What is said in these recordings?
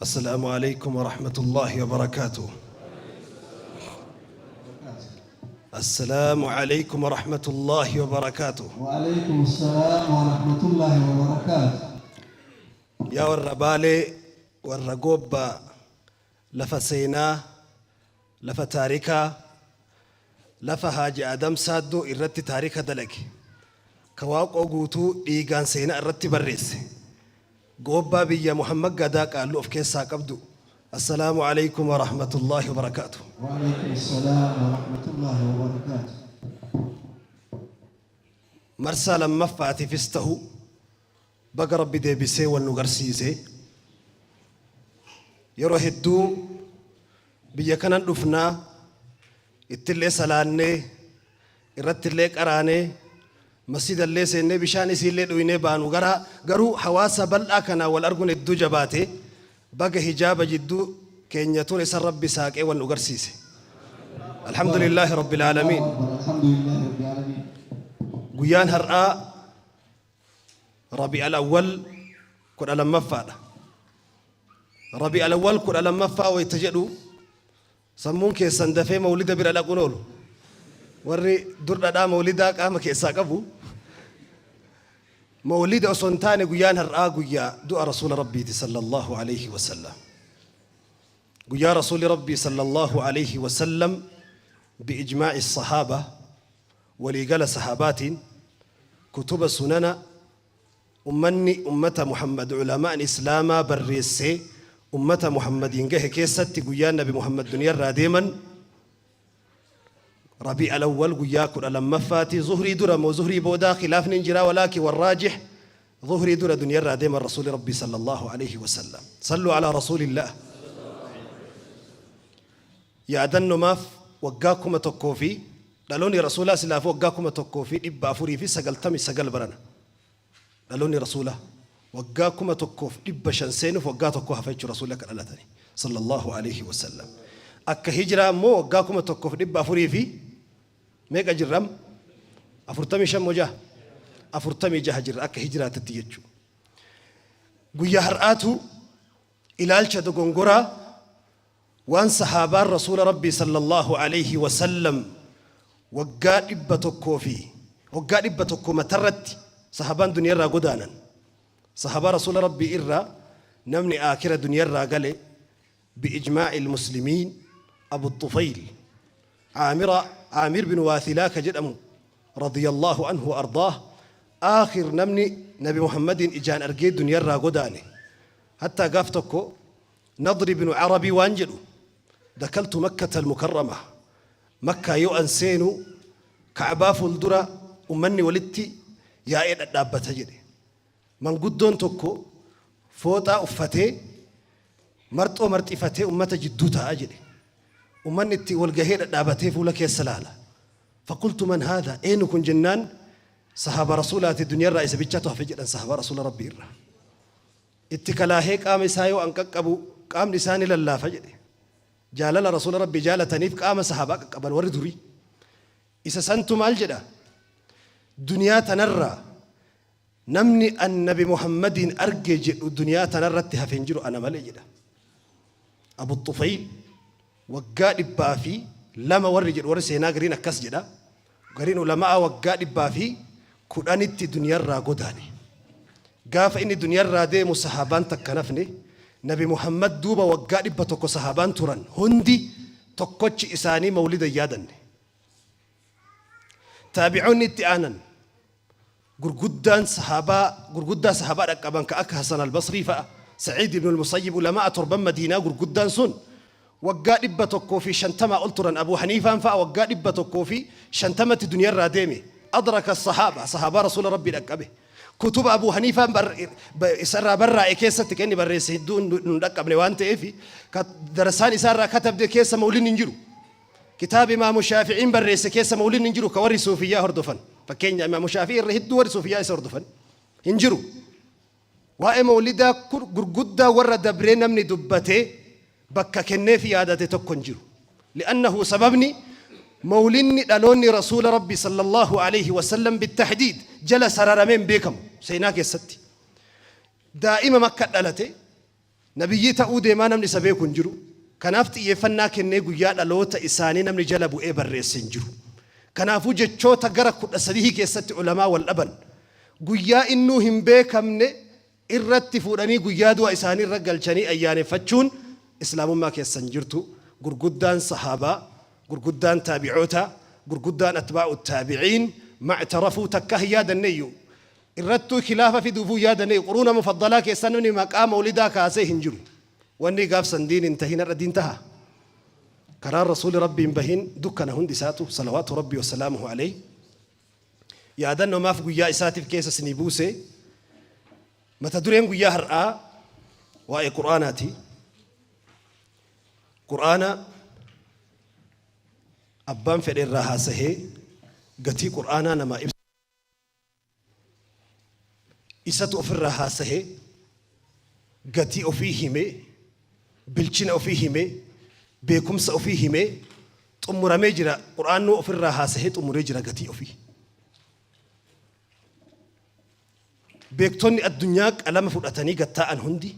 السلام عليكم ورحمة الله وبركاته. السلام عليكم ورحمة الله وبركاته. وعليكم السلام ورحمة الله وبركاته. Yaa warra Baalee, warra Goobbaa, lafa seenaa, lafa taarikaa, lafa Haaji Adam Saaddoo irratti taarika dalage, ka Waaqoo Guutuu dhiigaan seenaa irratti barreesse, Goobbaa biyya Muhammad Gadaa Qaalluu of keessaa qabdu, assalaamu alaikum wa rahmatullaahi wa barakaatu. وعليكم السلام ورحمة الله وبركاته. Marsaa lammaffaatiifis ta'u baga Rabbi deebisee wal nu garsiise. Yeroo hedduu biyya kanan dhufnaa, ittillee salaannee, irrattillee qaraanee, masjidallee seennee, bishaan isiillee dhuynee baanu. Gara garuu hawaasa bal'aa kanaa wal arguun hedduu jabaate. Baga hijaaba jidduu keenya ture san Rabbi saaqee wal nu garsiise. Alhamdulillaahi rabbil aalamiin. الحمد لله رب العالمين. Guyyaan har'aa Rabi'al Awwal 12ffaadha. Rabi'al Awwal 12ffaa wayita jedhu sammuun keessan dafee mawlida bira dhaquun oolu. Warri dur dhadhaa mawlidaa qaama keessaa qabu. Mawlida osoo hin taane, guyyaan har'aa guyyaa du'a Rasuula Rabbiiti sallallahu alayhi wasallam. Guyyaa Rasuuli Rabbii sallallahu alayhi wasallam bi'ijmaa'i sahaaba, waliigala sahaabaatiin, kutuba sunana ummanni ummata Muhammad, ulamaan Islaamaa barreessee ummata Muhammadiin gahe keessatti, guyyaan Nabi Muhammad duniyarraa deeman Rabii Alawwal guyyaa 12ffaati. Zuhrii dura moo zuhrii boodaa khilaafni hin jira, walaakin warraajix zuhrii dura duniyarraa deeman Rasuuli Rabbii sallallahu alayhi wasallam. Salluu alaa rasuulillah. Yaadannomaaf, waggaa 1000 fi dhaloonni Rasuulaa silaafuu waggaa 1499 barana. Dhaloonni Rasuulaa waggaa 1500 seenuuf waggaa tokko hafa jechuudha Rasuulli akka dhalatanii sallallahu alayhi wasallam. Akka hijiraa immoo waggaa 1400 fi meeqa jirram? 45 moo jaha? 46 jirra akka hijiraatitti jechuudha. Guyyaa har'aatu ilaalcha dogongoraa waan sahaabaan Rasuula Rabbii sallallahu alayhi wasallam waggaa 100 fi waggaa 100 matarratti sahaabaan duniyarraa godaanan. Sahaabaa Rasuula Rabbii irraa namni aakira duniyarraa gale bi'ijmaa'i muslimiin Abu Tufayl Aamira Aamir bin Waathilaa ka jedhamu radiyallahu anhu wa ardaah, aakhir namni Nabi Muhammadiin ijaan argee duniyarraa godaane. Hattaa gaaf tokko Nadri bin Arabii waan jedhu: "Dakaltu Makkata al-Mukarrama, Makkaa yoo an seenu Ka'baa fuuldura ummanni walitti yaa'ee dhadhaabbata," jedhe. "Manguddoon tokko fooxaa uffatee, marxoo marxifatee ummata jidduu taa'a," jedhe. "Ummanni itti wal gahee dhadhaabatee fuula keessa laala. Faqultu man haadha, eenyu kun jennaan, sahaaba Rasuulaati, duniyarraa isa bichaatu hafe," jedhan. Sahaaba Rasuula Rabbii irraa. "Itti kalaahee qaama isaa yoo an qaqqabu qaamni isaa ni lallaafa," jedhe. Jaalala Rasuula Rabbii jaalataniif qaama sahaabaa qaqqaban warri durii. Isa santu maal jedha? "Duniyaa tanarraa namni an Nabi Muhammadiin arge jedhu duniyaa tanarratti hafe hin jiru ana malee," jedha. Abu Tufayl waggaa 102 warri jedhu, warri seenaa gariin akkas jedha. Gariin ulamaa waggaa 110tti duniyarraa godaane. Gaafa inni duniyarraa deemu sahaabaan takka nafne. Nabi Muhammad duuba waggaa 100 sahaabaan turan hundi tokkochi isaanii mawlida hin yaadanne. Taabi'oonni itti aanan gurguddaan sahaabaa, gurguddaa sahaabaa dhaqqaban, ka akka Hasan al-Basrii fa'a, Saciid ibn al-Musayyib, ulamaa torban Madiinaa gurguddaan sun waggaa 150 ol turan. Abu Haniifaan fa'a waggaa 150tti duniyarraa deeme. Adraka sahaaba, sahaabaa Rasuula Rabbii dhaqqabe. Kutuba Abu Haniifaan isarraa barraa'e keessatti kan inni barreesse hedduu nu dhaqqabne waan ta'eef, darasaan isaarraa katabde keessa mawlinni hin jiru. Kitaaba Imaamu Shaafi'iin barreesse keessa mawlinni hin jiru, ka warri suufiyyaa hordofan. Fakkeenya, Imaamu Shaafii irra hedduu warri suufiyyaa isa hordofan hin jiru. Waa'ee mawlidaa gurguddaa warra dabree namni dubbatee bakka kenneef yaadate tokko hin jiru. Li'annahu sababni mawlinni dhaloonni Rasuula Rabbi sallallahu alayhi wasallam bittahdiid jala sararamee hin beekamu seenaa keessatti. Daa'ima Makka dhalate. Nabiyyii ta'uu deemaa namni isa beeku hin jiru. Kanaaf xiyyeeffannaa kennee guyyaa dhaloota isaanii namni jala bu'ee barreesse hin jiru. Kanaafuu jechoota gara 13 keessatti ulamaa wal dhaban. Guyyaa innuu hin beekamne irratti fuudhanii guyyaa du'a isaanii irra galchanii ayyaaneffachuun Islaamummaa keessa hin jirtu. Gurguddaan sahaabaa, gurguddaan taabi'ootaa, gurguddaan atbaa'u taabiciin ma'tarafuu takkaa hin yaadanneyyuu. Irrattuu khilaafa fiduufuu hin yaadanne. Quruuna mufaddalaa keessa namni maqaa mawlidaa kaasee hin jiru. Wanni gaaf san diin hin tahin har'a diin tahaa? Karaan Rasuuli Rabbii hin bahin dukkana hundi isaatu salawaatu Rabbii wasalaamuhu aleyh. Yaadannomaaf guyyaa isaatiif keessa isinii buuse. Mata dureen guyyaa har'aa waa'ee Qur'aanaati. Qur'aana abbaan fedhe irraa haasahee gatii Qur'aanaa namaa ibsa. Isatu ofirraa haasahee, gatii ofii himee, bilchina ofii himee, beekumsa ofii himee xumuramee jira. Qur'aannuu ofirraa haasahee xumuree jira gatii ofii. Beektonni addunyaa qalama fudhatanii gad taa'an hundi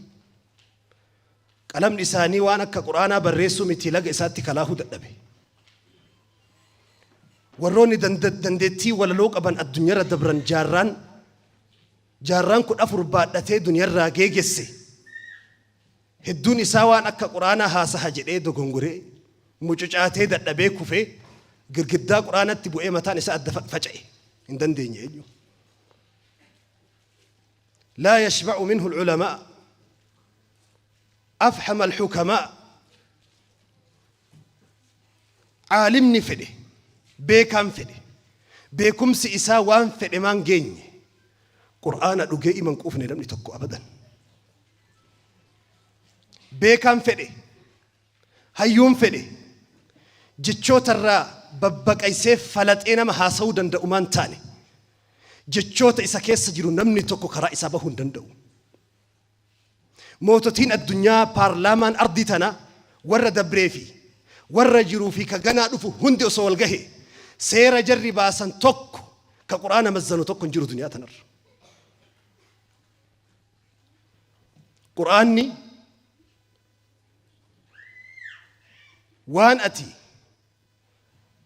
qalamni isaanii waan akka Qur'aanaa barreessuu miti laga isaatti kalaahuu dadhabe. Warroonni dandeettii walaloo qaban addunyarra dabran jaarraan jaarraan 14 baadhatee duniyarraa geegesse. Hedduun isaa waan akka Qur'aanaa haasaha jedhee dogongoree mucucaatee dadhabee kufee girgiddaa Qur'aanatti bu'ee mataan isaa adda faca'e. Hin dandeenye eenyu. Laa yashba'u minhu al-ulamaa afhama al-hukamaa. Aalimni fedhe, beekaan fedhe, beekumsi isaa waan fedhe maan geenye, Qur'aana dhugee ima hin quufne namni tokko abadan. Beekaan fedhe, hayyuun fedhe, jechoota irraa babbaqaysee falaxee nama haasawuu danda'u maan taane, jechoota isa keessa jiru namni tokko karaa isaa bahuu hin danda'u. Moototiin addunyaa, paarlaamaan ardii tanaa, warra dabree fi warra jiruu fi ka ganaa dhufu hundi osoo wal gahee, seera jarri baasan tokko ka Qur'aana mazzanu tokko hin jiru duniyaa tanarra. Qur'aanni waan ati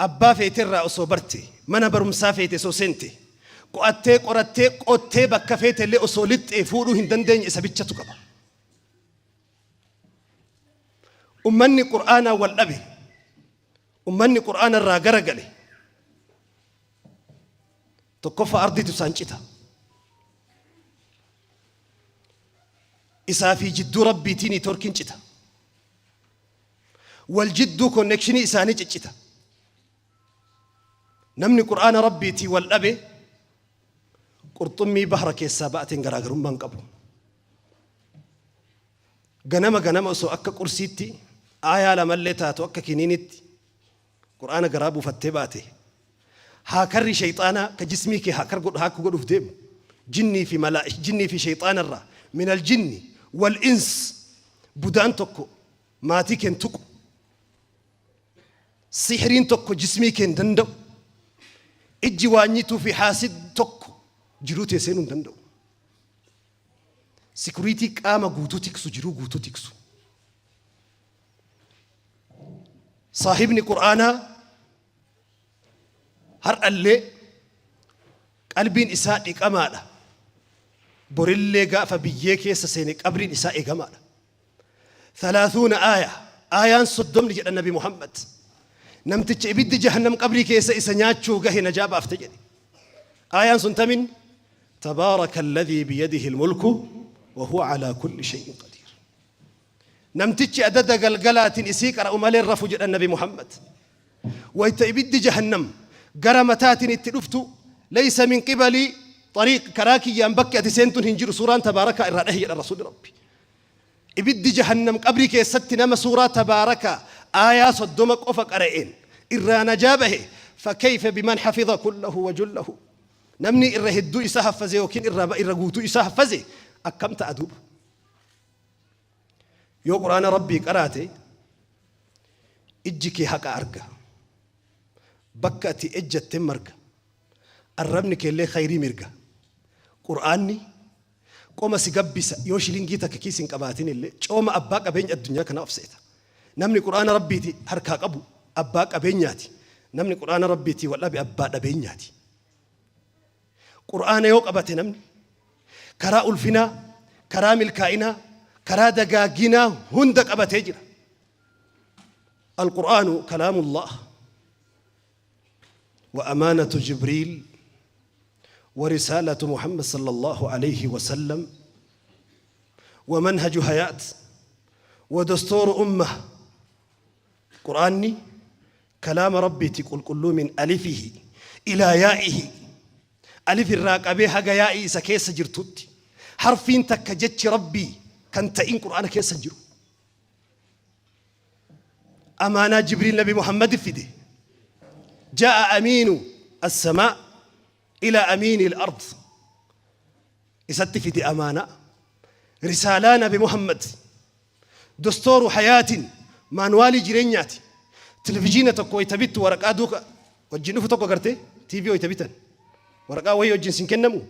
Abbaa feete irraa osoo barte, mana barumsaa feete osoo seente, qo'attee, qorattee, qottee bakka feete illee osoo lixxee fuudhuu hin dandeenye isa bichatu qaba. Ummanni Qur'aanaan wal dhabe, ummanni Qur'aana irraa garagale, tokkoffaa ardiitu isaan cita. Isaa fi jidduu Rabbiitii niitoorkiin cita. Wal jidduu connection isaanii ciccita. Namni Qur'aana Rabbiitii wal dhabe qurxummii bahra keessaa ba'ateen garaagarummaa hin qabu. Ganama ganama osoo akka qursiitti aayaa lamallee taatu akka kiniinitti Qur'aana garaa buufattee baate haakarri sheyxaanaa ka jismii kee haakar godhu haakku godhuuf deemu jinnii fi malaa jinnii fi sheyxaana irraa minal jinni wal ins budaan tokko maatii kee hin tuqu sihriin tokko jismii kee hin danda'u ijji waanyituu fi haasid tokko jiruu tee seenuu hin danda'u sikuriitii qaama guutuu tiksu jiruu guutuu tiksu Saahibni Qur'aanaa har'allee qalbiin isaa dhiqamaadha. Borillee gaafa biyyee keessa seene qabriin isaa eegamaadha. Thalaathuuna aaya aayaan soddomni jedha Nabi Muhammad. Namticha ibiddi jahannam qabrii keessa isa nyaachuu gahe najaa baafte jedhe. Aayaan sun tamin tabaaraka alladhii biyadihi almulku wa huwa alaa kulli shay'in qadiir. Namtichi adada galgalaatiin isii qara'u malee hin rafu jedhan Nabi Muhammad. Wayta ibiddi jahannam gara mataatiin itti dhuftu laysa min qibali xariiq karaa kiyyaan bakki ati seentun hin jiru suuraan tabaarakaa irraa dhahi jedhan Rasuulli Rabbi. Ibiddi jahannam qabrii keessatti nama suuraa tabaarakaa aayaa 30 qofa qara'een irraa najaa bahe fakayfa biman hafiza kullahu wa jullahu. Namni irra hedduu isaa haffaze yookiin irra guutuu isaa haffaze akkam ta'a duuba. Yoo Qur'aana Rabbii qaraate ijji kee haqa arga. Bakka ati ejjatte marga. Arrabni keellee khayrii mirga. Qur'aanni Qoma si gabbisa yoo shilingii takka kiis hin qabaatin illee cooma abbaa qabeenya addunyaa kanaa of seeta. Namni Qur'aana Rabbiiti harkaa qabu abbaa qabeenyaati. Namni Qur'aana Rabbiitii wal dhabe abbaa dhabeenyaati. Qur'aana yoo qabate namni karaa ulfinaa, karaa milkaa'inaa, karaa dagaaginaa hunda qabatee jira. Al-Qur'aanu kalaamullah wa amaanatu Jibriil wa risaalatu Muhammad sallallahu alayhi wa sallam wa manhaju hayaat wa dastuuru ummah. Qur'aanni kalaama Rabbiiti qulqulluu min alifihi ilaa yaa'ihi, alif irraa qabee haga yaa'ii isa keessa jirtutti harfiin takka jechi Rabbii kan ta'in Qur'aana keessa hin jiru. Amaanaa Jibriil Nabi Muhammad fide. Jaa'a amiinu as-samaa ilaa amiini al-ard. Isatti fide amaanaa. Risaalaa Nabi Muhammad. Dostooru hayaatiin maanuwaalii jireenyaati. Televizhiina tokko wayita bittu waraqaa duuka wajjin dhufu tokko agartee TV wayita bitan. Waraqaa wayii wajjin sin kennamu.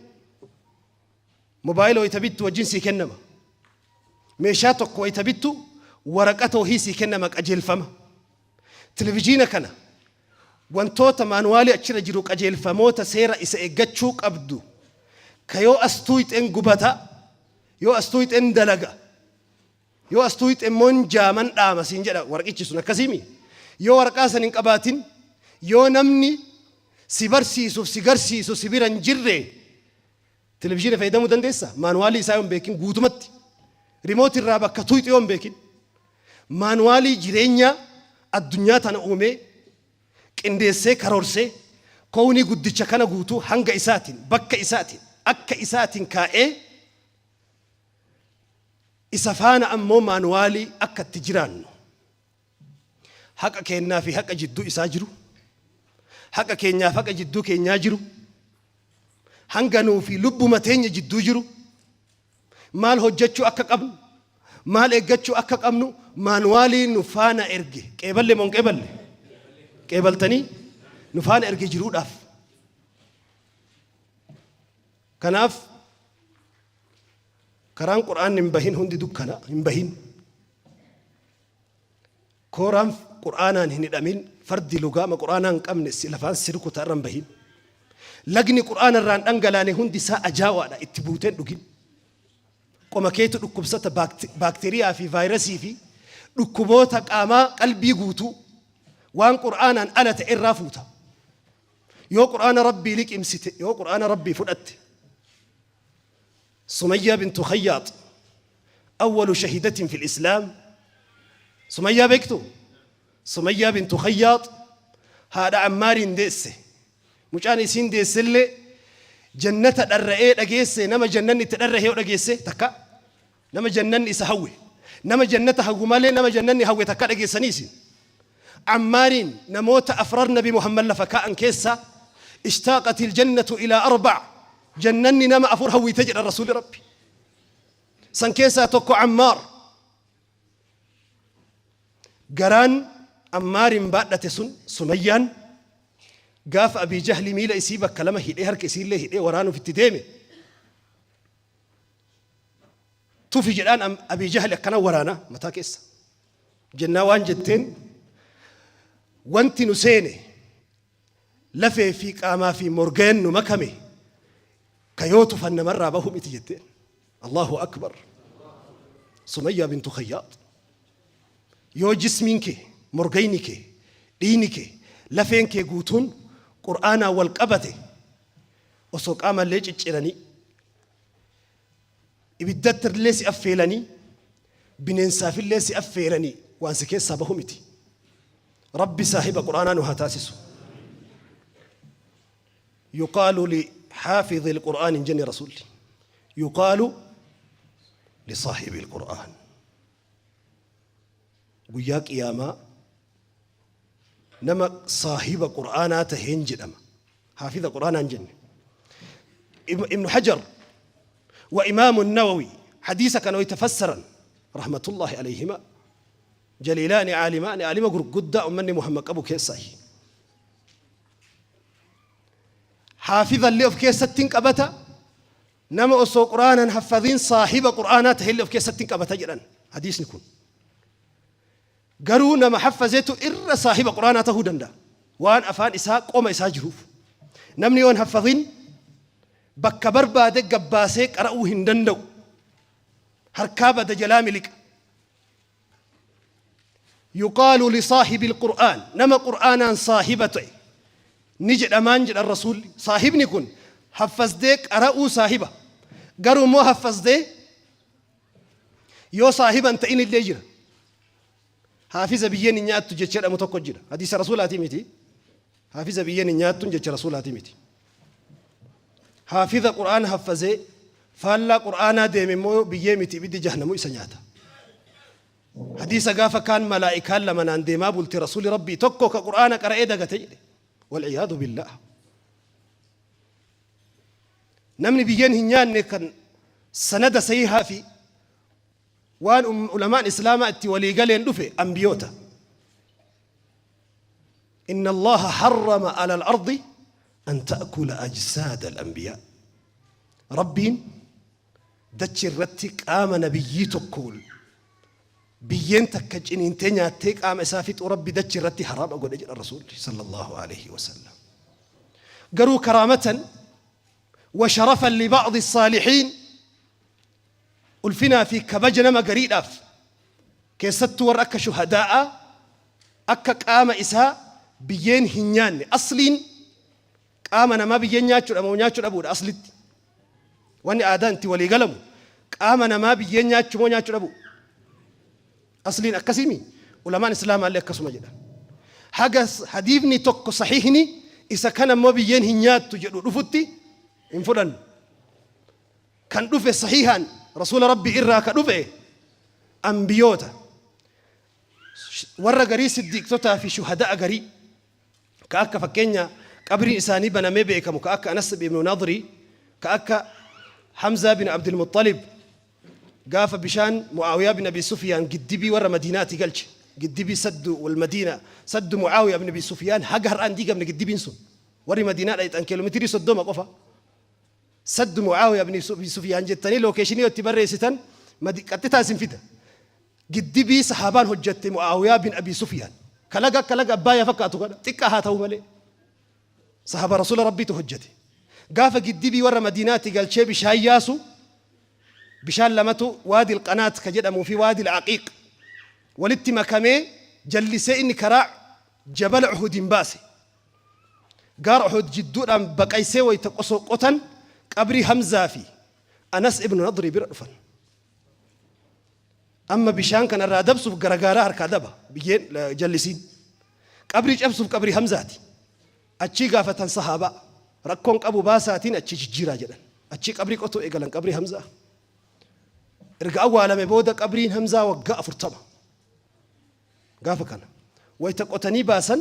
Mobaayila wayita bittu wajjin sii kennama. Meeshaa tokko wayita bittu waraqata wahii sii kennama qajeelfama. Televizhiina kana wantoota maanuwaalii achirra jiru qajeelfamoota seera isa eeggachuu qabdu ka yoo as tuuyxeen gubata, yoo as tuuyxeen dalaga, yoo as tuuyxe immoo hin jaaman dhaama siin jedha warqichi sun akkasiimi. Yoo waraqaa san hin qabaatin, yoo namni si barsiisuuf si garsiisu si bira hin jirre, Televizhiina fayyadamuu dandeessaa? Maanuwaalii isaa yoo hin beekin guutumatti. Rimooti irraa bakka tuqxu yoo hin beekin. Maanuwaalii jireenyaa addunyaa tana uumee, qindeessee, karoorsee, kownii guddicha kana guutuu hanga isaatiin, bakka isaatiin, akka isaatiin kaa'ee, isa faana ammoo maanuwaalii akka itti jiraannu, haqa keennaa fi haqa jidduu isaa jiru, haqa keenyaaf haqa jidduu keenyaa jiru, hanga nuu fi lubbuma teenya jidduu jiru, maal hojjechuu akka qabnu, maal eeggachuu akka qabnu maanuwaalii nu faana erge. Qeeballe moo hin qeeballe? Qeebaltanii nu faana erge jiruudhaaf. Kanaaf karaan Qur'aanni hin bahin hundi dukkana hin bahin. Kooraan Qur'aanaan hin hidhamin, fardi lugaama Qur'aanaa hin qabne si lafaan si rukuta irra hin bahin. Lagni Qur'aana irraa hin dhangalaane hundi isaa ajaawaadha itti buutee hin dhugin. Qoma keetu dhukkubsata baakteeriyaa fi vaayirasii fi dhukkuboota qaamaa qalbii guutuu waan Qur'aanaan ala ta'e irraa fuuta. Yoo Qur'aana Rabbii liqimsite, yoo Qur'aana Rabbii fudhatte, Sumayyaa bintu Khayyaat awwalu shahidatin fil Islaam. Sumayyaa beektu? Sumayyaa bintu Khayyaat haadha Ammaariin deesse. Mucaan isiin deessellee jannata dharra'ee dhageesse. Nama jannanni itti dharra'e yoo dhageesse takka, nama jannanni isa hawwe, nama jannata hawwu malee nama jannanni hawwe takka dhageessanii isin? Ammaariin namoota afrar Nabi Muhammad lafa kaa'an keessaa, ishtaaqatil jannatu ilaa arba'a, jannanni nama afur hawwite jedhan Rasuulli Rabbi. San keessaa tokko Ammaar. Garaan Ammaariin baadhate sun Sumayyaan gaafa Abii Jahli miila isii bakka lama hidhee, harka isiillee hidhee waraanuuf itti deeme, tufi jedhaan. Abii Jahli akkana waraana mataa keessa jennaa waan jetteen, wanti nu seene lafee fi qaamaa fi morgeen nu makame ka yoo tufan namarraa bahu miti jetteen. Allahu akbar. Sumayyaa bintu Khayyaat. Yoo jismiin kee, morgayni kee, dhiigni kee, lafeen kee guutuun Qur'aanaan wal qabate, osoo qaamallee cicciranii ibiddatti illee si affeelanii, bineensaafillee si affeeranii, waan si keessaa bahu miti. Rabbi saahiba Qur'aanaa nu haa taasisu. Yuqaalu li xaafidhi alqur'aan hin jenne Rasuulli. Yuqaalu li saahibi alqur'aan. Guyyaa qiyaamaa nama saahiba Qur'aanaa taheen jedhama. Haafiza Qur'aanaa hin jenne. Ibnu Hajar wa Imaamu Nawawi hadiisa kana wayta fassaran, rahmatullahi alayhima, jaliilaani caalimaani, aalima gurguddaa ummanni Muhammad qabu keessaayi. Haafiza illee of keessatti hin qabata. Nama osoo Qur'aana hin haffazin saahiba Qur'aanaa tahellee of keessatti hin qabata jedhan hadiisni kun. Garuu nama haffazetu irra saahiba Qur'aanaa tahuu danda'a. Waan afaan isaa qoma isaa jiruuf. Namni yoo hin haffazin bakka barbaade gabbaasee qara'uu hin danda'u. Harkaa bada jalaa miliqa. Yuqaalu lisaahibil Qur'aan, nama Qur'aanaan saahiba ta'e ni jedhamaan jedhan Rasuulli. Saahibni kun haffazdee qara'uu saahiba. Garuu immoo haffazdee yoo saahiba hin ta'in illee jira. Haafiza biyyeen hin nyaattu jecha jedhamu tokko jira. Hadiisa Rasuulaatii miti. Haafiza biyyeen hin nyaattuun jecha Rasuulaatii miti. Haafiza Qur'aana haffazee faallaa Qur'aanaa deeme immoo biyyee miti ibiddi jahannamuu isa nyaata. Hadiisa gaafa kaan malaa'ikaan lama naan deemaa bulte Rasuuli Rabbii tokko ka Qur'aana qara'ee dagate jedhe. Wal'iyaadu billaah. Namni biyyeen hin nyaanne kan sanada sahihaa fi waan ulamaan Islaamaa itti walii galeen dhufe ambiyoota. Inna Allaha harrama ala al-ardi an ta'kula ajsaada al-anbiyaa. Rabbiin dachi irratti qaama nabiyyii tokko biyyeen takka ciniintee nyaattee qaama isaa fixuu Rabbi dachi irratti haraama godhe jedha Rasuulli sallallahu alaihi wasallam. Garuu karaamatan wa sharafan li ba'di saalihiin ulfinaa fi kabaja nama gariidhaaf keessattuu warra akka shuhadaa'aa akka qaama isaa biyyeen hin nyaanne. Asliin qaama namaa biyyeen nyaachuudha moo nyaachuu dhabuudha aslitti? Wanni aadaan itti walii galamu qaama namaa biyyeen nyaachuu moo nyaachuu dhabuu? Asliin akkasiimi ulamaan islaamaallee akkasuma jedhan. Haga hadiifni tokko sahiihni isa kana immoo biyyeen hin nyaattu jedhu dhufutti hin fudhannu. Kan dhufe sahiihaan Rasuula Rabbii irraa ka dhufe anbiyoota, warra garii siddiiqtotaa fi shuhada'a garii ka akka fakkeenya qabriin isaanii banamee beekamu ka akka Anas ibn Nadri, ka akka Hamzaa bin Abdul Muttalib gaafa bishaan Mu'aawiyaa bin Abi Sufyaan giddibii warra Madiinaati galche giddibii saddu wal Madiina saddu Mu'aawiyaa bin Abi Sufyaan haga har'aan diigamne giddibiin sun warri Madiinaa dhayxan kiiloomeetirii 30 qofa. Saddu Mu'aawiyaa bin Abi Sufyaan jettanii lookeeshinii yoo itti barreessitan qaxxitaa isin fida. Giddibii sahaabaan hojjatte Mu'aawiyaa bin Abi Sufyaan. Ka laga akka laga Abbaayyaa fakkaatu kana xiqqaa haa ta'u malee. Sahaaba Rasuula Rabbiitu hojjate. Gaafa giddibii warra Madiinaatti galchee bishaan yaasu bishaan lamatu Waadil Qanaat ka jedhamuu fi Waadil Aqiiq walitti makamee jallisee inni karaa jabala Uhudiin baase. Gaara Uhud jidduudhaan baqaysee wayta qosoo qotan qabrii Hamzaa fi Anas ibnu Nadrii bira dhufan. Amma bishaan kana irraa dabsuuf gara gaaraa harkaa daba biyyeen jallisiin. Qabrii cabsuuf qabrii Hamzaati. Achii gaafatan sahaabaa. Rakkoon qabu baasaatiin achii jijjiiraa jedhan. Achii qabrii qotuu eegalan qabrii Hamzaa. Erga awwaalame booda qabriin Hamzaa waggaa 40. Gaafa kana wayta qotanii baasan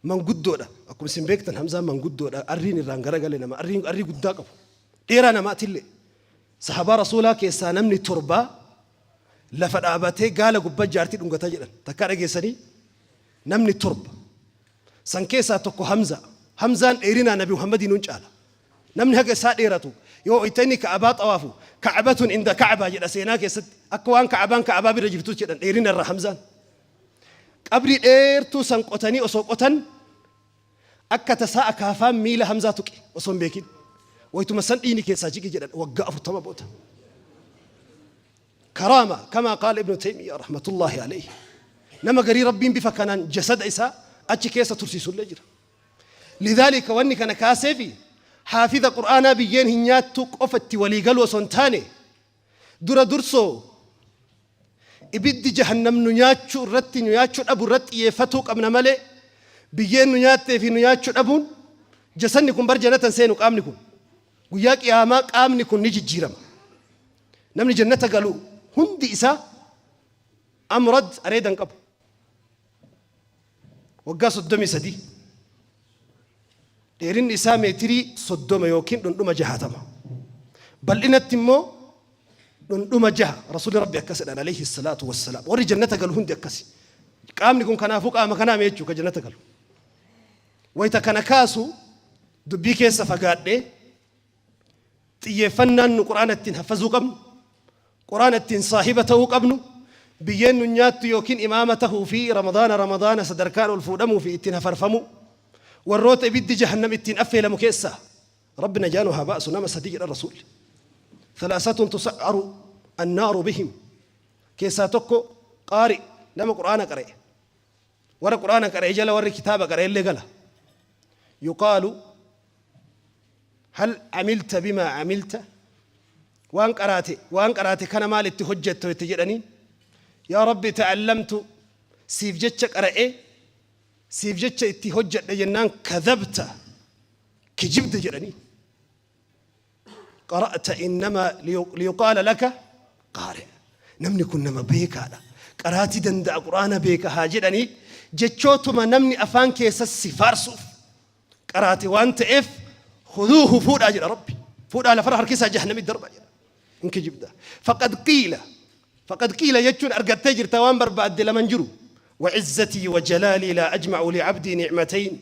manguddoodha. Akkuma isin beektan Hamzaan manguddoodha. Arriin irraan garagale nama arriin arrii guddaa qabu. Dheeraa namaatillee. Sahabaa Rasuulaa keessaa namni torbaa lafa dhaabatee gaala gubbaa jaartii dhungataa jedhan. Takkaa dhageessanii? Namni torba. San keessaa tokko Hamzaa. Hamzaan dheerinaa Nabi Muhammadiin nun caala. Namni haga isaa dheeratu yoo wayta inni ka'abaa xawaafu ka'abatun inda ka'abaa jedha seenaa keessatti akka waan ka'abaan ka'abaa bira jirtuutti jedhan dheerina irraa Hamzaan. Qabrii dheertuu san qotanii osoo qotan akka tasaa akaafaan miila Hamzaa tuqe osoo hin beekin. Waytuma san dhiigni keessaa jige jedhan waggaa 40 booda. Karaama kamaa qaala Ibnu Taymiyaa rahmatullaahi alayhi. Nama garii Rabbiin bifa kanaan jasada isaa achi keessa tursiisullee jira. Lidhaalika wanni kana kaaseefi haafiza Qur'aanaa biyyeen hin nyaattuu qofa itti walii galuu osoo hin taane dura dursoo ibiddi jahannam nu nyaachuu irratti nu nyaachuu dhabu irratti xiyyeeffatuu qabna malee biyyeen nu nyaattee fi nu nyaachuu dhabuun jasanni kun bar jannata hin seenu qaamni kun guyyaa qiyaamaa qaamni kun ni jijjiirama namni jannata galu hundi isaa amrad areeda hin qabu. Waggaa 33. Dheerinni isaa meetirii 30 yookiin dhundhuma 60. Bal'inatti immoo dhundhuma 6. Rasuulli Rabbi akkas jedhan alayhi salaatu wassalaam. Warri jannata galu hundi akkasi. Qaamni kun kanaafuu qaama kanaa mee jechuu ka jannata galu. Wayita kana kaasu dubbii keessa fagaadhee Xiyyeeffannaan nu Qur'aana ittiin haffazuu qabnu, Qur'aana ittiin saahiba ta'uu qabnu, biyyeen nu nyaattu yookiin imaama tahuu fi Ramadaana Ramadaana sadarkaan ol fuudhamuu fi ittiin hafarfamuu. Warroota ibiddi jahannam ittiin affeelamu keessaa Rabbi najaa nu haa baasu nama sadii jedhan Rasuulli. Thalaasatun tusa'aru annaaru bihim. Keessaa tokko qaari nama Qur'aana qara'e. Warra Qur'aana qara'e jala warri kitaaba qara'e illee gala. Yuqaalu hal amilta bimaa amilta waan qaraate waan qaraate kana maal itti hojjetto itti jedhaniin yaa Rabbi ta'allamtu siif jecha qara'e siif jecha itti hojjedhe jennaan kadhabta kijibde jedhanii qara'ta innamaa liyuqaala laka qaari namni kun nama beekaadha qaraatii danda'a quraana beeka haa jedhanii jechootuma namni afaan keessa si faarsuuf qaraate waan ta'eef khuduuhu fuudhaa jedha rabbi fuudhaa lafarra harkisaa jahannamitti darba jedha hin kijibda faqad qiila faqad qiila jechuun argattee jirta waan barbaadde laman jiru وعزتي وجلالي لا أجمع لعبدي نعمتين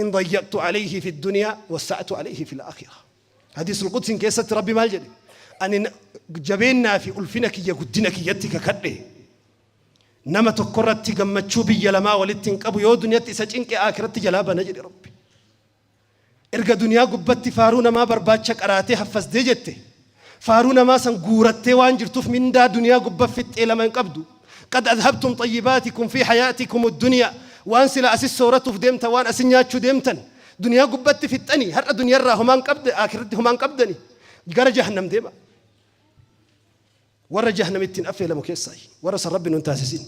إن ضيقت عليه في الدنيا وسعت عليه في الآخرة حديث القدس كيست ربي مال جدي أن جبينا في ألفنك يا قدنك يتك كده Nama tokkorratti gammachuu biyya lamaa walitti hin qabu yoo duniyatti isa cinqe aakiratti jalaa bana jedhe Rabbi. Erga duniyaa gubbatti faaruu namaa barbaacha qaraatee haffasdee jette faaruu namaa san guurattee waan jirtuuf mindaa duniyaa gubba fixxee lama hin qabdu. Qad adhabtum xayyibaatikum fi hayaatikum adduniyaa waan sila asis sooratuuf deemtan waan asin nyaachuu deemtan duniyaa gubbatti fixxanii har'a duniyarraa homaan qabde aakiratti homaan qabdani gara jahannam deema. Warra jahannam ittiin affeelamu keessaayi. Warra san Rabbi nun taasisin.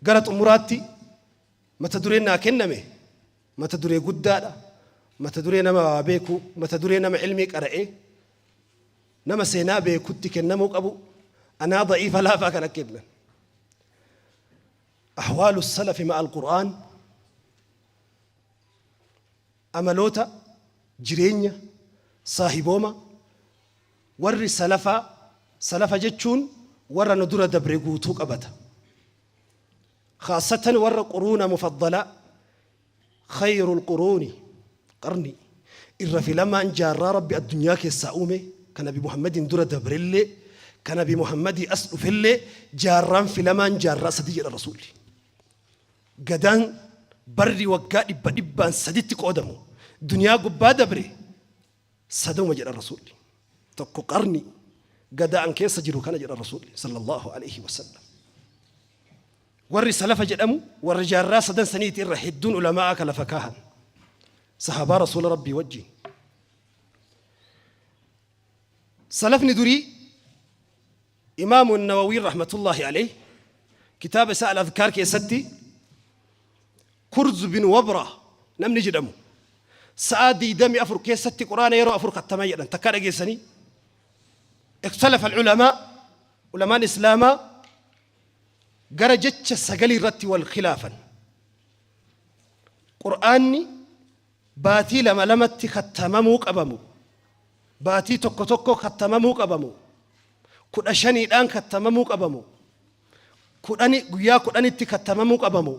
Gara xumuraatti mata dureen naa kenname mata duree guddaadha. Mata duree nama waa beeku, mata duree nama ilmii qara'ee, nama seenaa beekutti kennamuu qabu. Anaa da'iifa laafaa kana kennan. Ahwaalu salafi ma'al Qur'aan amaloota jireenya saahibooma Warri salafaa, salafa jechuun warra nu dura dabre guutuu qabata. Khaassatan warra quruuna mufaddalaa, khayrul quruuni qarnii, irra filamaan jaarraa Rabbi addunyaa keessaa uume, ka nabi Muhammadiin dura dabrellee, ka nabi Muhammadii as dhufellee jaarraan filamaan jaarraa sadi jedha Rasuulli. Gadaan barri waggaa dhibba dhibbaan saditti qoodamu duniyaa gubbaa dabre Saduma jedhan Rasuulli. Tokko qarni gadaa an keessa jiru kana jedhan Rasuulli sallallahu alaihi wasallam. Warri salafa jedhamu warra jaarraa sadan saniiti irra hedduun ulamaa'aa ka lafa kaahan. Sahaabaa Rasuula Rabbii wajjin. Salafni durii Imaamu Nawawiin rahmatullahi alayhi kitaaba isaa Al-Adhkaar keessatti Kurz bin Wabra namni jedhamu sa'aa 24 keessatti Qur'aana yeroo afur kattama jedhan takkaa dhageessanii? Ikhtalafa al-ulamaa ulamaan Islaamaa gara jecha sagalii irratti wal khilaafan. Qur'aanni baatii lama lamatti kattamamuu qabamu, baatii tokko tokko kattamamuu qabamu, kudha shaniidhaan kattamamuu qabamu, kudhani guyyaa kudhanitti kattamamuu qabamu,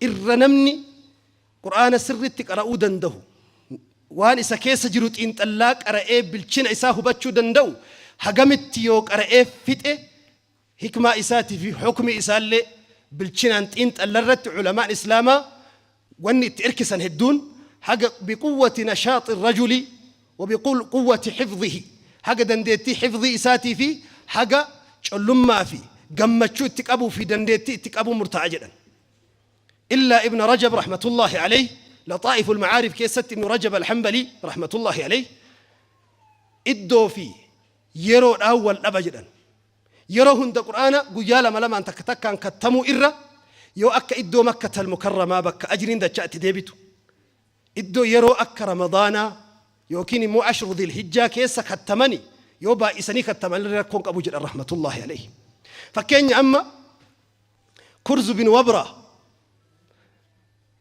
irra namni Qur'aana sirriitti qara'uu danda'u, waan isa keessa jiru xiinxallaa qara'ee bilchina isaa hubachuu danda'u hagamitti yoo qara'ee fixe hikmaa isaatii fi hukmii isaallee bilchinaan xiinxalla irratti ulamaan Islaamaa wanni itti irkisan hedduun haga biquwwati nashaaxi rajuli wa biquwwati hifdhihi haga dandeettii hifdhii isaatii fi haga collummaa fi gammachuu itti qabuu fi dandeettii itti qabuu murtaa'a jedhan. Illaa Ibn Rajab rahmatullahi alayhi Laxaa'iful Ma'aarif keessatti Ibn Rajab al-Hanbalii rahmatullahi alayhi iddoo fi yeroodhaan wal dhaba jedhan. Yeroo hunda Qur'aana guyyaa lama lamaan takka takkaan kattamuu irra yoo akka iddoo Makkatal Mukarramaa bakka ajriin dachaa itti deebitu, iddoo yeroo akka Ramadaanaa yookiin immoo Ashru Dhilhijjaa keessa kattamani yoo baay'isanii kattaman illee rakkoo hin qabu jedhan rahmatullaahi alayhi. Fakkeenya amma Kurz bin Wabra,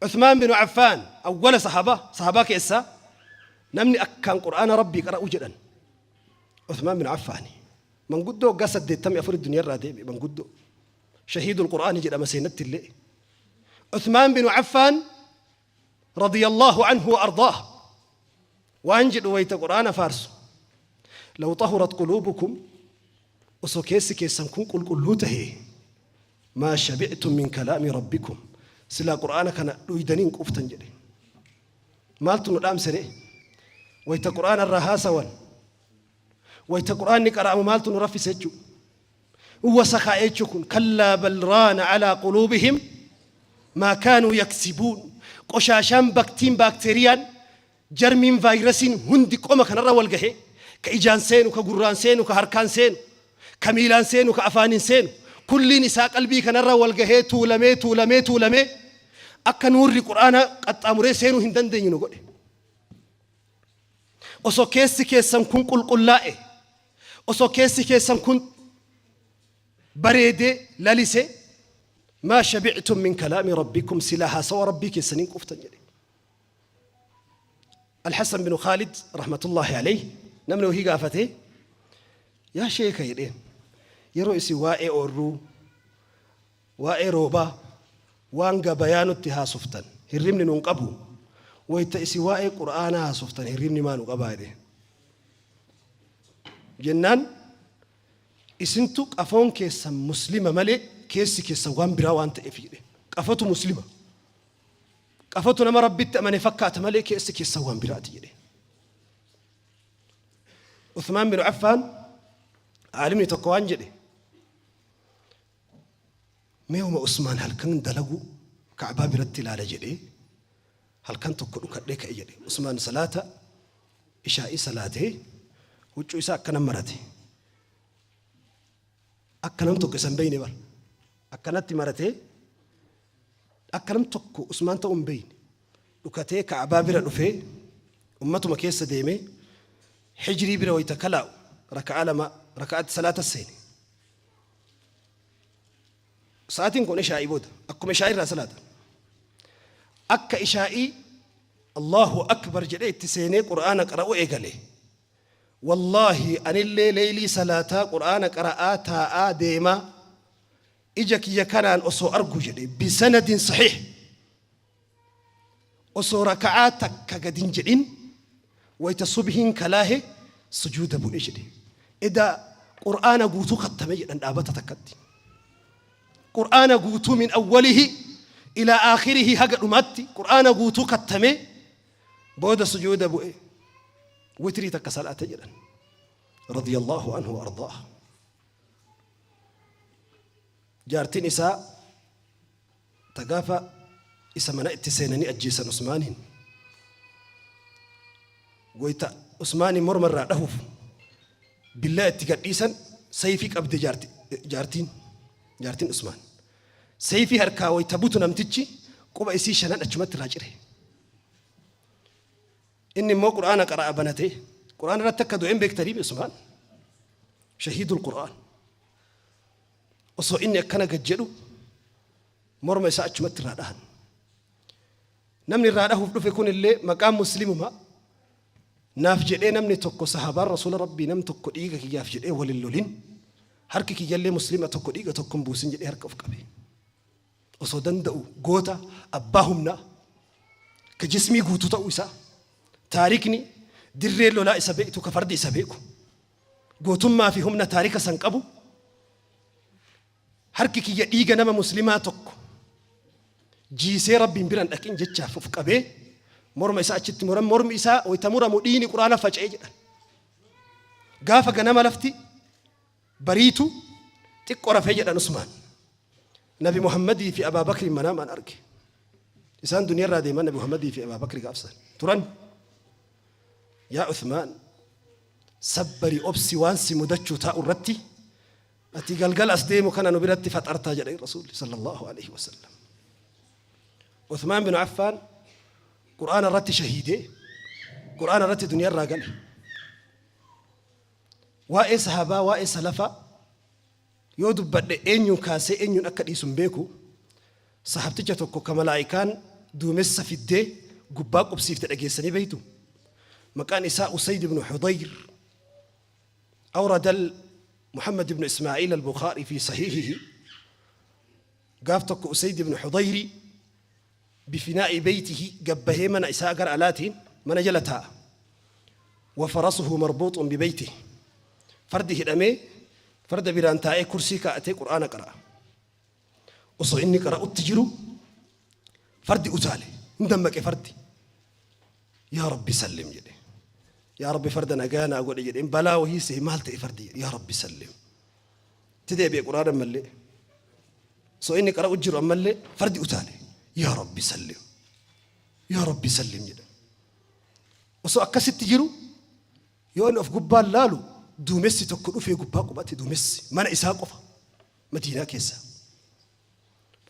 Uthmaan bin Affaan awwala sahaabaa sahaabaa keessaa namni akkaan Qur'aana Rabbii qara'u jedhan Uthmaan bin Affaani. Manguddoo waggaa 84 duniyaa irraa deebi'e manguddoo. Shahiidul Qur'aani jedhama seenatti illee. Uthmaan bin Affaan radiyallahu anhu wa ardaah. Waan jedhu wayta Qur'aana faarsu, Law xahurat quluubukum, osoo keessi keessan kun qulqulluu tahee, maa shabi'tum min kalaami rabbikum, silaa Qur'aana kana dhuydanii hin quuftan jedhe. Maaltu nu dhaamse ree? Wayta Qur'aana irraa haasawan, wayta Qur'aanni qara'amu maaltu nu raffise jechuu? Wasakhaa'e jechuu kun kallaa bal raana alaa quluubihim maa kaanuu yaksibuun. Qoshaashaan, baktiin, baakteeriyaan, jarmiin, vaayirasiin hundi qoma kanarra wal gahee, ka ijaan seenu, ka gurraan seenu, ka harkaan seenu, ka miilaan seenu, ka afaaniin seenu, kulliin isaa qalbii kanarra wal gahee tuulamee tuulamee tuulamee akka nuurri Qur'aanaa qaxxaamuree seenuu hin dandeenye nu godhe. Osoo keessi keessan kun qulqullaa'e, osoo keessi keessan kun bareedee lalisee, maa shabi'tum min kalaami rabbikum, silaa haasawa rabbii keessaniin quuftan jedhe. Alhassan bin Khaalid rahmatullahi alayhi namni wahii gaafatee, yaa sheeka jedheen, yeroo isin waa'ee oorruu, waa'ee roobaa, waan gabayaa nutti haasoftan hirribni nun qabu, wayta isin waa'ee Qur'aanaa haasoftan hirribni maa nu qabaa jedheen. Jennaan isintu qafoon keessan muslima malee keessi keessan waan biraa waan ta'eef jedhe. Qafatu muslima. Qafatu nama Rabbitti amane fakkaata malee keessi keessan waan biraati jedhe. Uthmaan bin Affaan aalimni tokko waan jedhe, mee uma Usmaan halkan dalagu Ka'baa biratti ilaala jedhee halkan tokko dhukadhee ka'e jedhe. Usmaan salaata ishaa'ii salaatee huccuu isaa akkana marate. Akka nam tokko isa hin beeyne bar. Akkanatti maratee akka nam tokko Usmaan ta'uu hin beeyne. Dhukatee Ka'baa bira dhufee ummatuma keessa deemee Hijrii bira wayta kalaa'u raka'aa lama raka'aatti salaata seene. Sa'aatiin kun ishaa'ii booda akkuma ishaa'ii irraa salaata. Akka ishaa'ii Allahu akbar jedhee itti seenee Qur'aana qara'uu eegale. Wallaahi anillee leeylii salaataa Qur'aana qara'aa taa'aa deemaa ija kiyya kanaan osoo argu jedhe, bisanadin sahiih, osoo raka'aa takka gad hin jedhin wayta subhiin kalaahe sujuuda bu'e jedhe. Eda Qur'aana guutuu khattame jedhan dhaabata takkatti. Qur'aana guutuu min awwalihi ilaa aakhirihi, haga dhumaatti Qur'aana guutuu khattame, booda sujuuda bu'e, witrii takka salaate jedhan. Radiyallahu anhu wa ardaah. Jaartiin isaa ta gaafa isa mana itti seenanii ajjeesan Usmaaniin, wayta Usmaaniin morma irraa dhahuuf billaa itti gadhiisan, sayfii qabde jaartiin Usmaan. Sayfii harkaa wayta butu namtichi quba isii shanan achumatti irraa cire. Inni immoo Qur'aana qara'a banatee Qur'aana irratti akka du'een beektanii Usmaan shahiidul Qur'aan. Osoo inni akkana gad jedhu morma isaa achumatti irraa dhahan. Namni irraa dhahuuf dhufe kun illee maqaan muslimuma naaf jedhee namni tokko, sahaabaan rasuula Rabbii nam tokko dhiiga kiyyaaf jedhee wal hin lolin, harki kiyyallee muslima tokko dhiiga tokko hin buusin jedhee harka of qabe. Osoo danda'u goota abbaa humnaa ka jismii guutuu ta'uu isaa taarikni dirree lolaa isa beektu, ka fardi isa beeku, gootummaa fi humna taarika san qabu, harki kiyya dhiiga nama muslimaa tokko jiisee Rabbiin biran dhaqin jechaaf of qabee morma isaa achitti muran. Mormi isaa wayta muramu dhiigni Qur'aana faca'e jedhan. Gaafa ganama lafti bariitu xiqqo rafee jedhan Usmaan. Nabi Muhammadii fi Abaa Bakri manaamaan arge. Isaan duniyarraa deeman, Nabi Muhammadii fi Abaa Bakri gaafsan turan. Yaa Uthmaan, sabbari, obsi, waan si mudachuu taa'u irratti ati galgala as deemu kana nu biratti faxartaa jedhe Rasuulli sallallahu alaihi wasallam. Uthmaan bin Affaan Qur'aana irratti shahiidee Qur'aana irratti duniyarraa gale. Waa'ee sahabaa, waa'ee salafaa yoo dubbadhe eenyuun kaasee eenyuun akka dhiisu hin beeku. Sahabticha tokko ka malaa'ikaan duumessa fiddee gubbaa qubsiifte dhageessanii beektu. Maqaan isaa Usayd ibn Hudayr. أورد محمد بن إسماعيل البخاري في صحيحه gaaf tokko Usayd ibn Hudayri bifinaa'i beytihi gabbahee mana isaa gara alaatiin mana jala taa'a. Wa farasuhu marbuuxun bibeytih. Fardi hidhamee farda biraan taa'ee kursii kaa'atee Qur'aana qara'a. Osoo inni qara'utti jiru fardi utaale. Hin dammaqe fardi. Yaa Rabbi sallim jedhe. Yaa Rabbi farda nagaa naa godhe jedheen balaa wahii se'e maal ta'e fardi jedhe. Yaa Rabbi sallim. Itti deebi'e Qur'aana ammallee. Osoo inni qara'u jiru ammallee fardi utaale. Yaa Rabbi sallim. Yaa Rabbi sallim jedhe. Osoo akkasitti jiru yoo inni of gubbaan laalu duumessi tokko dhufee gubbaa qubate duumessi mana isaa qofa Madiinaa keessa.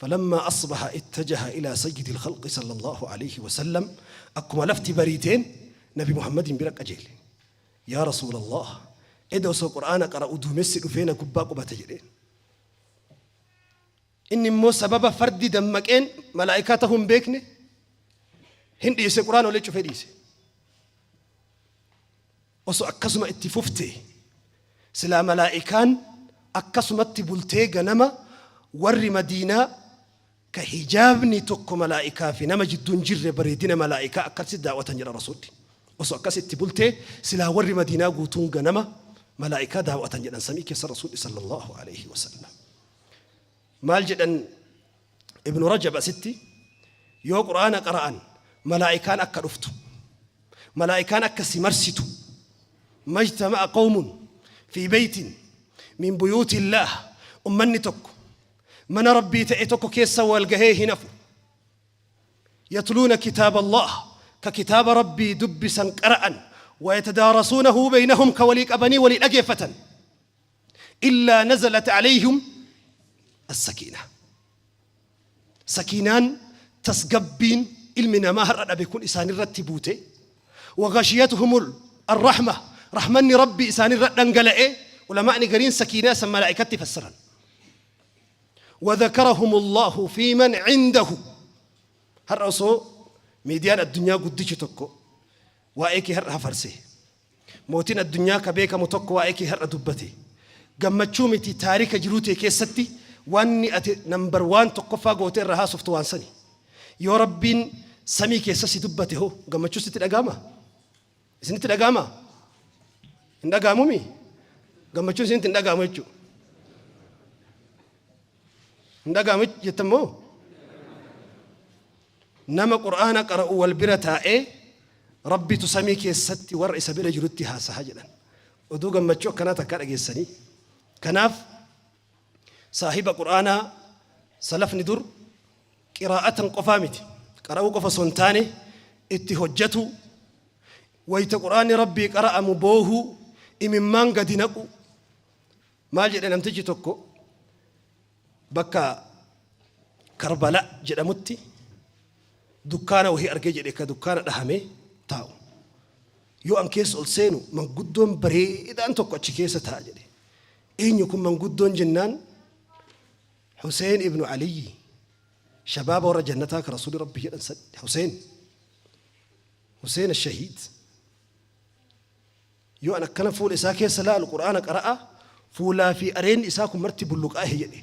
Falammaa asbaha ittajaha ilaa sayyidil khalqi sallallahu alayhi wa sallam akkuma lafti bariiteen Nabi Muhammadiin bira qajeele. Yaa Rasuulallah eda osoo Qur'aana qara'u duumessi dhufee na gubbaa qubate jedheen. Inni immoo sababa fardi dammaqeen malaa'ikaa tahuu hin beekne hin dhiise Qur'aana olee cufee dhiise. Osoo akkasuma itti fufte silaa malaa'ikaan akkasumatti bultee ganama warri Madiinaa ka hijaabni tokko malaa'ikaa fi nama jidduu hin jirre bareedina malaa'ikaa akkasitti daawwatan jedha Rasuulli. Osoo akkas itti bultee silaa warri Madiinaa guutuun ganama malaa'ikaa daawwatan jedhan samii keessa Rasuulli sallallahu alaihi wasallam. Maal jedhan Ibnu Rajab asitti yoo Qur'aana qara'an malaa'ikaan akka dhuftu malaa'ikaan akka si marsitu majtama'a qawmun fi beytin min buyuutillaah ummanni tokko mana Rabbii ta'e tokko keessa wal gahee hin hafu yatluuna kitaaba Allah ka kitaaba Rabbii dubbisan qara'an wayatadaarasuunahu beynahum ka walii qabanii walii dhageeffatan illaa nazalat alayhim as-sakiinah. Sakiinaan tasgabbiin ilmi namaa har'a dhabe kun isaanirratti buute. Wa ghashiyatuhumul arrahma rahmanni Rabbii isaanirra dhangala'e ulamaa'ni gariin sakiinaa san malaa'ikatti fassaran. Wa dhakarahumullahu fi man cindahu har'a osoo miidiyaan addunyaa guddichi tokko waa'ee kee har'a hafarse Mootiin addunyaa ka beekamu tokko waa'ee kee har'a dubbate. Gammachuu miti taarika jiruu tee keessatti wanni ati number waan tokkoffaa gootee irraa haasoftu waan sani. Yoo Rabbiin samii keessa si dubbate hoo gammachuu sitti dhaga'amaa? Isinitti dhaga'amaa? Hin dhaga'amumii? Gammachuun isinitti hin dhaga'amu jechuudha. Hin dhaga'amu jettan moo? Nama Qur'aana qara'u wal bira taa'ee Rabbitu samii keessatti warra isa bira jirutti haasaha jedhan. Oduu gammachuu akkanaa takkaa dhageessanii? Kanaaf saahiba Qur'aanaa salafni dur qiraa'atan qofaa miti. Qara'uu qofa osoo hin taane itti hojjatuu, wayta Qur'aanni Rabbii qara'amu boohuu, imimmaan gadi naquu. Maal jedhe namtichi tokko bakka Karbala jedhamutti dukkaana wahii argee jedhe ka dukkaana dhahamee taa'u. Yoo an keessa ol seenu manguddoon bareedaan tokko achi keessa taa'a jedhe. Eenyu kun manguddoon jennaan Huseen ibnu Aliyyi shabaaba warra jannataa ka Rasuulli Rabbi jedhan san Huseen Huseen ashahiid. Yoo an akkana fuula isaa keessa laalu Qur'aana qara'a fuulaa fi areenni isaa kun marti bulluqaahe jedhe.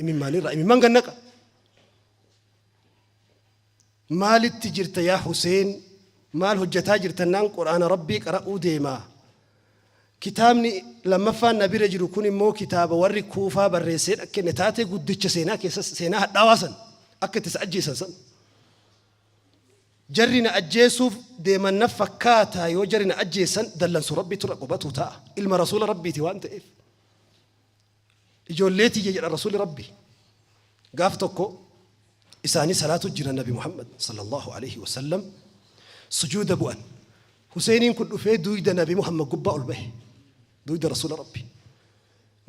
Imimmaanirraa imimmaan gad naqa. Maalitti jirta yaa Huseen? Maal hojjataa jirta naan Qur'aana Rabbii qara'uu deema. Kitaabni lammaffaan na bira jiru kun immoo kitaaba warri Kuufaa barreessee dhakkenne taatee guddicha seenaa keessa seenaa hadhaawaa san akka itti isa ajjeesan san. Jarri na ajjeesuuf deeman na fakkaata yoo jarri na ajjeesan dallansu Rabbiitu irra qubatu ta'a. Ilma Rasuula Rabbiiti waan ta'eef. Ijoollee tiyya jedha Rasuulli Rabbi. Gaaf tokko isaanii salaatu jira Nabi Muhammad sallallahu alaihi wasallam sujuuda bu'an. Huseeniin kun dhufee duuyda Nabi Muhammad gubbaa ol bahe. Duuyda Rasuula Rabbi.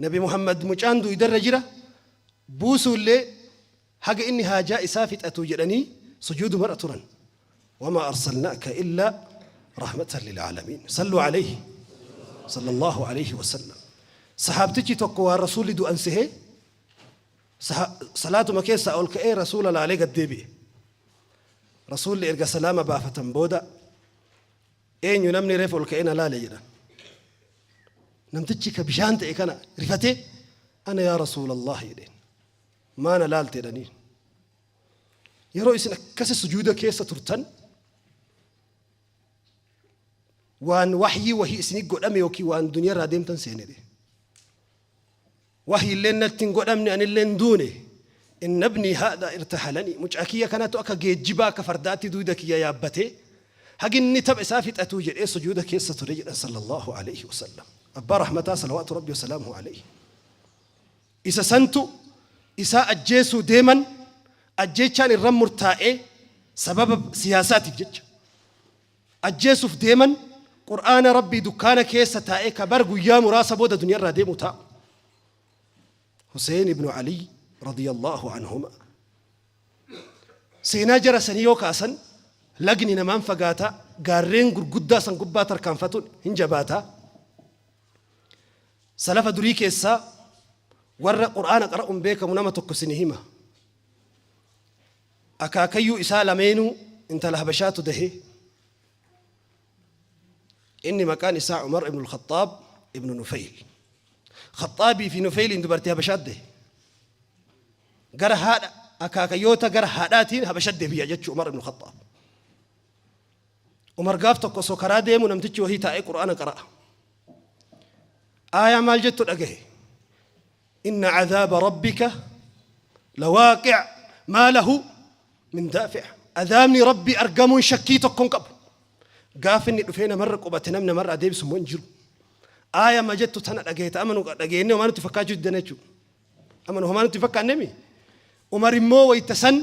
Nabi Muhammad mucaan duuydarra jira buusuullee Haga inni haajaa isaa fixatuu jedhanii sujuudumarra turan. Wamaa arsalnaaka illaa rahmatan lil'aalamiin. Salluu alayhi sallallahu alayhi wasallam. Sahaabtichi tokko waan rasuulli du'an sehee salaatuma keessaa ol ka'ee rasuula laalee gad deebi'e. Rasuulli erga salaama baafatan booda eenyu namni reef ol ka'ee na laale jedhan. Namtichi ka bishaan ta'e kana rifatee ana yaa rasuulallah jedheen. Maa na laalte jedhaniin. Yeroo isin akkasi sujuuda keessa turtan Waan wahyii wahii isinii godhame yookiin waan duniyaa irraa deemtan seene jedhe. Wahyi illee natti hin godhamne, anillee hin duune. Inna ibnii haadha irtahalanii, mucaa kiyya kanatu akka geejjibaa, akka fardaatti duyda kiyya yaabbatee haginni tapha isaa fixatuu jedhee sujuuda keessa ture jedhan sallallahu alayhi wasallam. Abbaa rahmataa salawaatu rabbi wasalaamuhu alayhi. Isa santu isaa ajjeesuu deeman, ajjeechaan irra murtaa'ee sababa siyaasaatiif jecha. Ajjeesuuf deeman, Qur'aana Rabbii dukkaana keessa taa'ee ka bar guyyaa muraasa booda duniyaa irraa deemu taa'u. Hussein ibnu Ali radiyallahu anhuma. Seenaa jara sanii yoo kaasan lagni namaan fagaataa, gaarreen gurguddaa san gubbaa tarkaanfatuun hin jabaataa. Salafa durii keessaa warra Qur'aana qara'uun beekamu nama tokko isinii hima. Akaakayyuu isaa lameenuu intala Habashaatu dahe. Inni maqaan isaa Umar ibn al-Khaxaab ibn Nufayl. Khaxaabii fi Nufayliin dubartii Habashaat dahe. Gara haadha akaakayyoota gara haadhaatiin Habashat deebi'a jechuu Umar ibn al-Khaxaab. Umar gaaf tokko osoo karaa deemu namtichi wahii taa'ee Qur'aana qara'a. Aayaa maal jettu dhagahe. Inna cadaaba rabbika lawaaqic maa lahu min daafic. Adaabni Rabbii argamuun shakkii tokko hin qabu. Gaafa inni dhufee namarra qubate namni namarraa deebisu immoo hin jiru. Aaya ma jettu tana dhageeta amanu dhageennee homaa nutti fakkaachuu diddan jechuudha. Amanu homaa nutti fakkaannemi. Umar immoo wayta san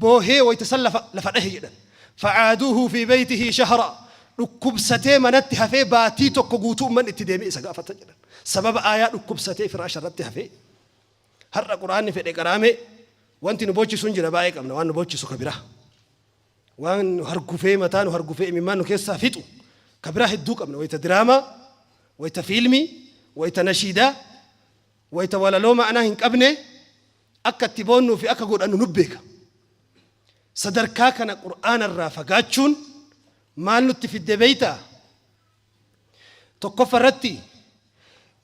boohee wayta san lafa lafa dhahe jedhan. Facaaduuhu fi beeytihi shahra, dhukkubsatee manatti hafee baatii tokko guutuu ummanni itti deemee isa gaafata jedhan. Sababa aayaa dhukkubsatee firaasha irratti hafee. Har'a Qur'aanni fedhe qaraamee wanti nu boochisu hin jira, baay'ee qabna waan nu boochisu ka biraa. Waan nu hargufee, mataa nu hargufee, imimmaan nu keessaa fixu ka biraa hedduu qabna. Wayta diraamaa, wayta fiilmii, wayta nashiidaa, wayta walaloo ma'anaa hin qabne akka itti boonnuu fi akka godhannu nu beeka. Sadarkaa kana Qur'aana irraa fagaachuun maal nutti fidde beeytaa? Tokkoffa irratti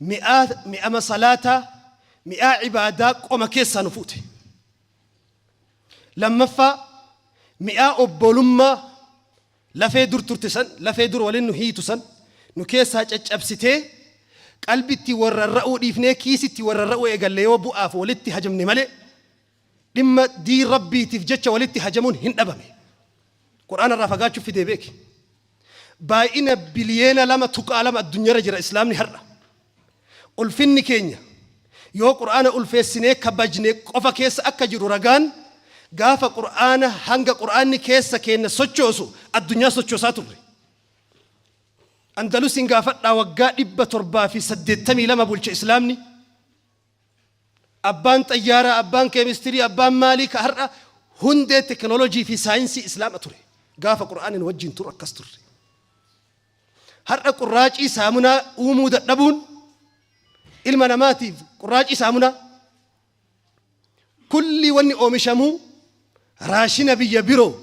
mi'aa mi'ama salaataa, mi'aa ibaadaa qoma keessaa nu fuute. Lammaffaa, mi'aa obbolummaa lafee dur turte san, lafee dur waliin nu hiitu san nu keessaa caccabsitee, qalbitti wal rarra'uu dhiifnee kiisitti wal rarra'uu eegalle. Yoo bu'aaf walitti hajamne malee dhimma diin Rabbiitiif jecha walitti hajamuun hin dhabame. Qur'aana irraa fagaachuuf fidee beeki. Baay'ina biliyeena 2.2 addunyaarra jira Islaamni har'a. Ulfinni keenya yoo Qur'aana ulfeessinee kabajne qofa keessa akka jiru ragaan, gaafa Qur'aana hanga Qur'aanni keessa keenya sochoosu addunyaa sochoosaa turre. Andalusiin gaafadhaa, waggaa 782 bulche Islaamni. Abbaan xayyaaraa, abbaan keemistirii, abbaan maalii ka har'a hundee teknoolojii fi saayinsii Islaama ture. Gaafa Qur'aanin wajjin turu akkas turre. Har'a qurraacii saamunaa uumuu dadhabuun ilma namaatiif, qurraacii saamunaa kulli wanni oomishamuu raashina biyya biroo.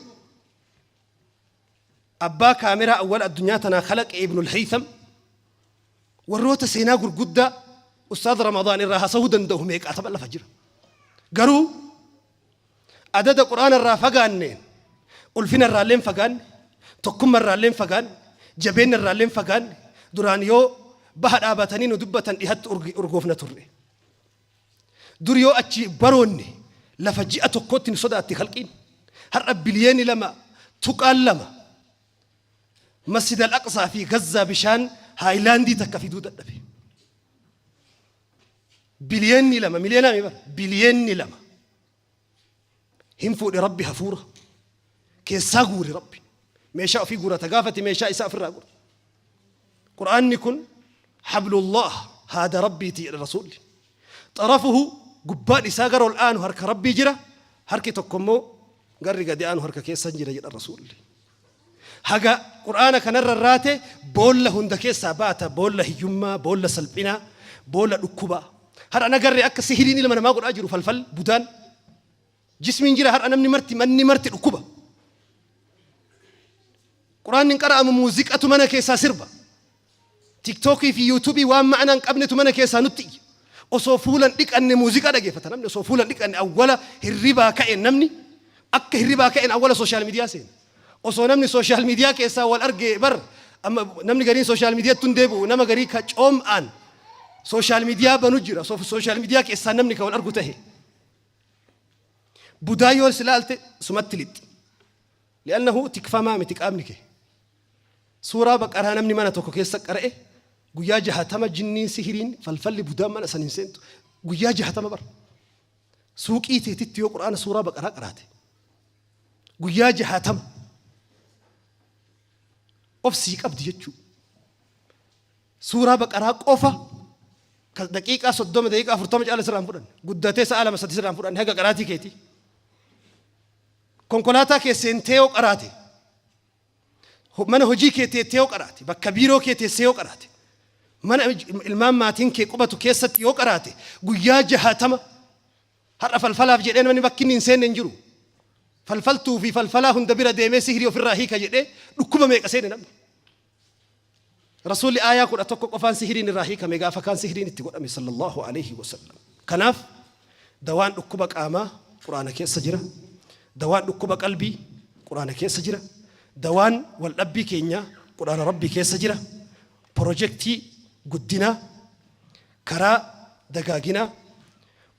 Abbaa kaameraa awwal addunyaa tanaa kalaqe Ibnul Haytham, warroota seenaa gurguddaa Ustaaz Ramadaan irraa hasahuu danda'u meeqaatama lafa jira. Garuu adada Qur'aana irraa fagaanneen ulfina irraallee hin fagaanne, tokkummaa irraallee hin fagaanne, jabeenya irraallee hin fagaanne. Duraan yoo baha dhaabatanii nu dubbatan dhihatti urgoofna turre. Dur yoo achi baroonne lafa ji'a tokkootti nu sodaatti kalqiin. Har'a biliyeeni 2.2 Masjid al-Aqsaa fi Gazzaa bishaan haayilaandii takka fiduu dadhabe. Biliyeenni 2, miliyoonaa mi bara, biliyeenni 2 hin fuudhe Rabbi, hafuura keessaa guure. Rabbi meeshaa ofii guurata gaafate, meeshaa isaa ofirraa guura. Qur'aanni kun hablullah, haada Rabbiiti jedhe Rasuulli. Xarafuhu, gubbaan isaa gara ol aanu harka Rabbii jira, harki tokko immoo garri gadi aanu harka keessan jira jedha Rasuulli. Haga Qur'aana kanarra raate boolla hunda keessaa baata, boolla hiyyummaa, boolla salphinaa, boolla dhukkubaa. Har'a nagarree akka sihiriin ilma namaa godhaa jiru, falfal budaan jismiin jira. Har'a namni marti, manni marti dhukkuba. Qur'aanni hin qara'amu, muuziqatu mana keessaa sirba. TikTokii fi YouTubeii waan ma'anaa hin qabnetu mana keessaa nutti iyya. Osoo fuulan dhiqanne muuziqaa dhageeffata namni, osoo fuulan dhiqanne. Awwala hirribaa ka'een namni akka hirribaa ka'een awwala social media seena. Osoo namni social media keessaa wal arge bar Amma namni gariin social mediatti hin deebi'u, nama garii ka coom'aan social media banu jira. Social media keessaa namni ka wal argu tahe. Budaa yoo si laalte sumatti lixxi. Li'annahu tikfamaa miti qaamni kee. Suuraa Baqaraa namni mana tokko keessa qara'e guyyaa jahatama jinniin, sihiriin, falfalli, budaan mana san hin seentu. Guyyaa 60 bara. Suuqii teetitti yoo Qur'aana suuraa Baqaraa qaraate guyyaa 60 of sii qabdi jechuu. Suuraa Baqaraa qofa ka daqiiqaa 30, daqiiqaa 40 caala sirraan fudhanne. Guddatee sa'a 2, 3 sirraan fudhanne haga qaraatii keetii. Konkolaataa kee seentee yoo qaraate, mana hojii kee teettee yoo qaraate, bakka biiroo kee teessee yoo qaraate, mana ilmaan maatiin kee qubatu keessatti yoo qaraate guyyaa 60. Har'a falfalaaf jedhee namni bakki inni hin seenne hin jiru. Falfaltuu fi falfalaa hunda bira deemee sihrii ofirraa hiika jedhee dhukkuba meeqa seene namni. Rasuulli aayaa 11 qofaan sihiriin irraa hiikame gaafa kaan sihiriin itti godhame sallallahu alaihi wasallam. Kanaaf dawaan dhukkuba qaamaa Quraana keessa jira. Dawaan dhukkuba qalbii Quraana keessa jira. Dawaan waldhabbii keenyaa Quraana Rabbii keessa jira. Pirojektii guddinaa, karaa dagaaginaa,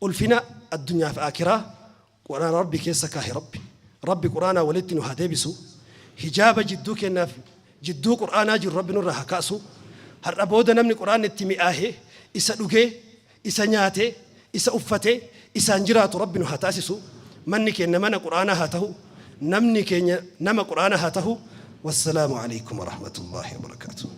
ulfina addunyaa fi aakiraa Quraana Rabbii keessa kaahe Rabbi. Rabbi Quraanaa walitti nu haa deebisu. Hijaaba jidduu keennaaf jidduu Qur'aanaa jiru Rabbi nurraa haa kaasu. Har'a booda namni Qur'aanni itti mi'aahe, isa dhugee, isa nyaatee, isa uffatee, isaan jiraatu Rabbi nu haa taasisu. Manni keenna mana Qur'aanaa haa tahu. Namni keenya nama Qur'aanaa haa tahu. Wassalaamu alaikum warahmatullaahi wabarakaatuh.